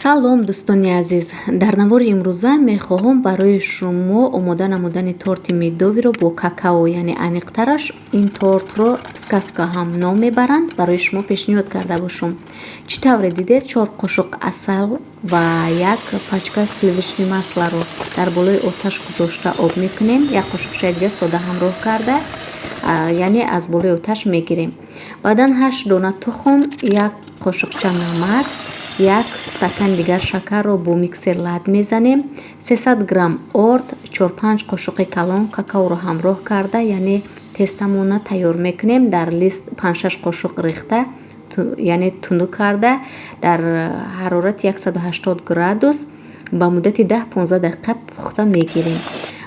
Салом, дӯстони азиз! Дар навори имрӯза мехоҳам барои шумо омода намудани торти медовыйро бо какао, яъне аниқтараш ин тортро сказка ҳам ном мебаранд, барои шумо пешниҳод карда бошам. Чӣ тавре дидед, 4 қошуқ асал ва як пачка сливочный маслоро дар болои оташ гузошта об мекунем. Як қошуқчаи дига сода ҳамроҳ карда, яъне аз болои оташ мегирем. Баъдан 8 дона тухм, як қошуқча намак, як стакан дигар шакарро бо миксер лат мезанем. 300 грамм орд, 4-5 қошуқи калон какаоро ҳамроҳ карда, яъне тестамона тайёр мекунем. Дар лист 5-6 қошуқ рехта, яъне тунук карда, дар ҳарорати 180 градус ба муддати 10-15 дақиқа пухта мегирем.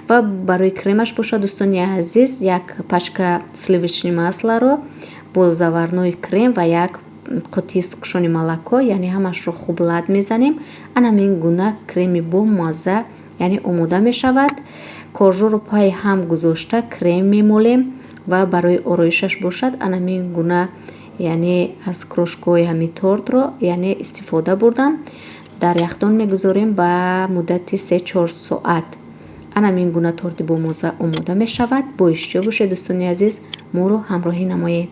Ва барои кремаш бошад, дӯстони азиз, як пачка сливочный маслоро бо заварной крем ва як қуттии сгущённый молоко, яъне ҳамашро хуб лат мезанем. Ана ҳамин гуна креми бомазза, яъне омода мешавад. Коржоро пайи ҳам гузошта крем мемолем ва барои ороишаш бошад, ана ҳамин гуна, яъне аз крошкаҳои ҳамин тортро, яъне истифода бурдам. Дар яхдон мегузорем ба муддати 3-4 соат. Ана ҳамин гуна торти бомазза омода мешавад. Бо иштиҳо бошед, дӯстони азиз, моро ҳамроҳӣ намоед.